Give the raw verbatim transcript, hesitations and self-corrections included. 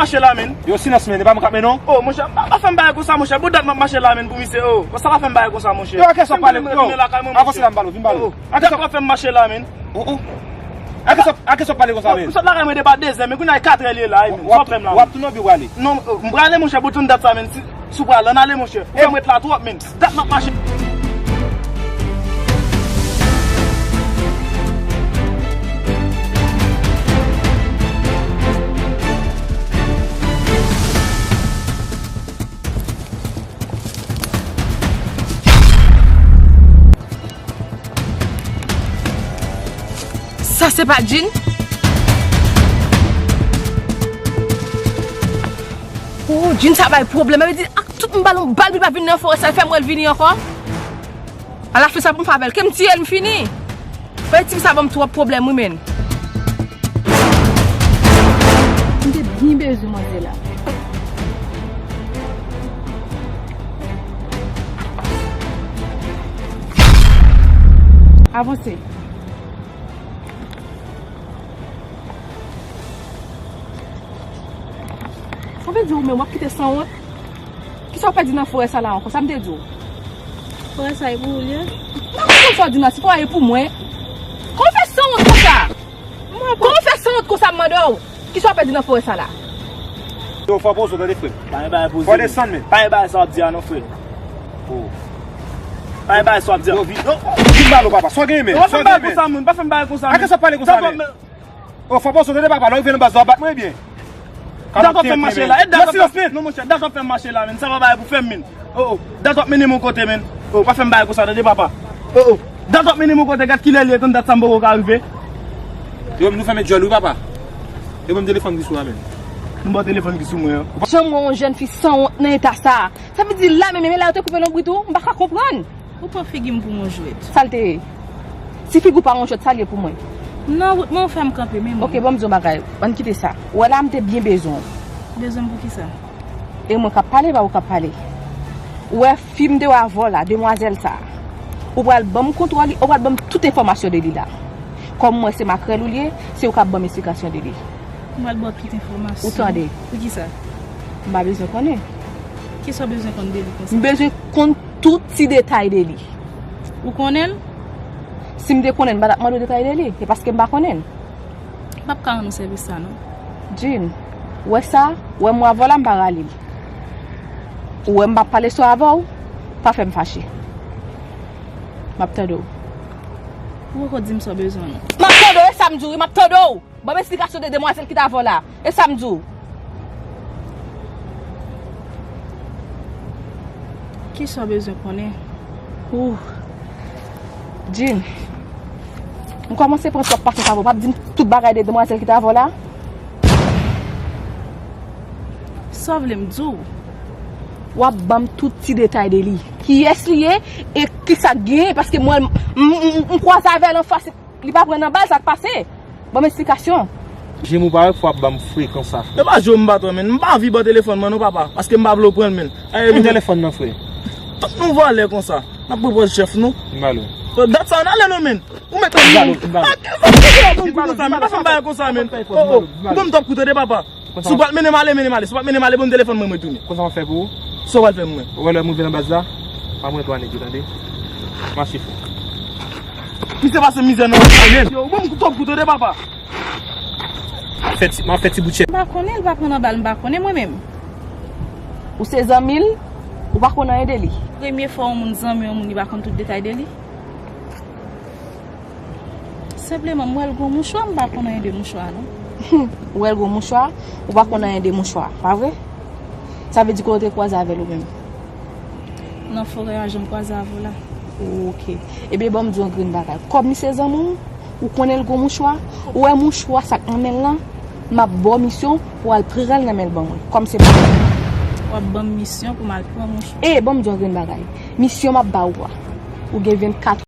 Mache la, men. Yo, silans, men. E pa mwen k ap mennen w. Oh, monchè, pa, pa fè m bagay konsa, monchè. Bon, dat m ap mache la, men, pou misye. Oh, konsa pa fè m bagay konsa, monchè. Yo, a kiyès w ap pale? Yo, avanse la, m ba w, vin ba w. Oh, a kiyès w ap pale? Vin ba w. Oh, a kiyès w ap pale? Dat w ap fè m mache la, men. Oh, oh. A kiyès w ap, a kiyès w ap pale konsa, men? M sot lakay mwen depi a dezè, men kounye a e katrè li ye la, men. W ap, w ap tounen oubyen w prale? Non, oh, m prale, monchè, pou tout dat sa, men. Si, si w pral, ann ale, monchè. Ou fè m ret la twòp, men. Dat m ap mache. Sa se pa Jean? Oh, Jean sa bay pwoblèm. Sa vle di, ak tout m ba l yon bal, li pa vin nan forè sa, l fè m wè l vini ankò. Alafen sa pou m fè avè l? Ke m tiye l, m fini. Fè ti sa ban m twòp pwoblèm, wi, men. M te byen bezwen manzè la. Avanse. Sa vle di ou menm w ap kite sanwont? Kisa w pèdi nan forè sa la ankò? Sa m te di w? Forè sa e pou ou l ye? Mwen pa konn sa w di nan, si forè e pou mwen. Kòman w fè sanwont konsa? Kòman w fè sanwont konsa, m mande w? Kisa w pèdi nan forè sa la? Yo, fò poze w, tande, frè. Pa gen bagay poze. Fò desann, men. Pa gen bagay sa w ap di a non, frè. Oh. Pa gen bagay sa w ap di a. Yo, vin, yo, vin ba l, papa. Sa w gen, men? Yo, pa fè m bagay konsa, moun. Pa fè m bagay konsa, men. A kiyès w ap pale konsa, men? Oh, fò poze w, tande, papa. Lè w rive nan baz la, w ap bat mwen, ebyen. Dat w ap fè m mache la. E dat w ap fè m. Non, monchè, dat w ap fè m mache la, men. Sa pa bagay pou fè m, men. Oh, oh. Dat w ap mennen m yon kote, men. Oh, pa fè m bagay konsa, tande, papa. Oh, oh. Dat w ap mennen m yon kote, gad kilè li ye, tann dat sa m poko ka rive. Yo, nou fèmen djòl wi, papa. Yo, ban m telefòn ki sou a, men. M ba w telefòn ki sou mwen an. Janm wè yon jèn fi sanwont nan eta sa. Sa vle di la menm, men la yo te koupe lonbrit ou, m pa ka konprann. Ou pran figi m pou yon jwèt. Sa l te ye? Si figi w pa yon jwèt, sa l ye pou mwen? Nan wout mwen, ou fè m kanpe, men mwen. Ok, ban m di yon bagay. Ann kite sa. Ou wè la, m te byen bezwen w. Bezwen m pou kisa? E mwen k ap pale, pa ou k ap pale. Ou wè fi m te wè avè w la, demwazèl sa a. Ou pral ban m kontwòl li, ou pral ban m tout enfòmasyon de li la. Kòm mwen se makrèl ou l ye, se ou k ap ban m esplikasyon de li. M pral ba w tout enfòmasyon. Ou tande? Pou kisa? M pa bezwen konnen. Kisa w bezwen konn de li konsa? M bezwen konn tout ti detay de li. Ou konnen l? Si m te konnen l, m pa t ap mande w detay de li. E paske m pa konnen l. M p ap ka rann ou sèvis sa, non. Jean, ou wè sa? Ou wè m wè avè w la, m pa rale l. Ou wè m p ap pale sou avè w, pa fè m fache. M ap tande w. Ou poko di m sa w bezwen, non. M ap tande w, e sa m di w, wi, m ap tande w. Ban m esplikasyon de demwazèl ki t avè w la. E sa m di w. Kisa w bezwen konnen? Ouh. Jean, m kòmanse pran twòp pasyans avè w. W ap di m tout bagay de demwazèl ki t avè w la? Sa w vle m di w? W ap ban m tout ti detay de li. Kiyès li ye e kisa k genyen, paske mwen, m, m, m, m kwaze avè l anfas. Li pa pran nan bal, sa k pase? Ban m esplikasyon. Jim, ou pa wè fò ap ban m frekan sa, frè. E pa jwe w m pa twò, men. M pa anvi ba w telefòn mwen non, papa, paske m pa vle w pran l, men. Aye, men telefòn nan, frè. Tout nou vòlè konsa. N ap pran pòz chèf nou. M ba l. Yo, dat sa, ann ale non, men. Ou mèt anvi. M ba l, m ba l. Pa fè m bagay konsa, men. Oh, oh. Ou ban m twòp kou tande, papa. Si w pral mennen m ale, mennen m ale. Si w p ap mennen m ale, ban m telefòn mwen, mwen tounen. Konsa m ap fè pou ou? Sa w pral fè mwen? Ou wè lè m rive nan baz la, pa mwen twa nèg yo, tande? Mache frè. Misye pase mizè nan wout la, men. Yo, ou ban m twòp kou tande, papa. Fè ti, m ap fè ti bout chèf. M pa konnen, l pa pran nan bal, m pa konnen mwen menm. Ou se zanmi l, ou pa konn anyen de li. Premye fwa yon moun zanmi yon moun, li pa konn tout detay de li. Senpleman, m wè l gwo mouchwa, m pa konn anyen de mouchwa, non. Ou wè l gwo mouchwa, ou pa konn anyen de mouchwa, pa vre? Sa vle di kote w te kwaze avè l ou menm? Nan forè a, jan m kwaze avè w la. Ok. Ebyen, ban m di w yon grenn bagay. Kòm misye zanmi w, ou konnen l gwo mouchwa, ou wè mouchwa sa k nan men l lan, m ap ba w misyon pou w al pran l nan men l ban mwen. Kòm se pa. W ap ban m misyon pou m al pran mouchwa. E, ban m di w yon grenn bagay. Misyon m ap ba ou a, ou gen vennkat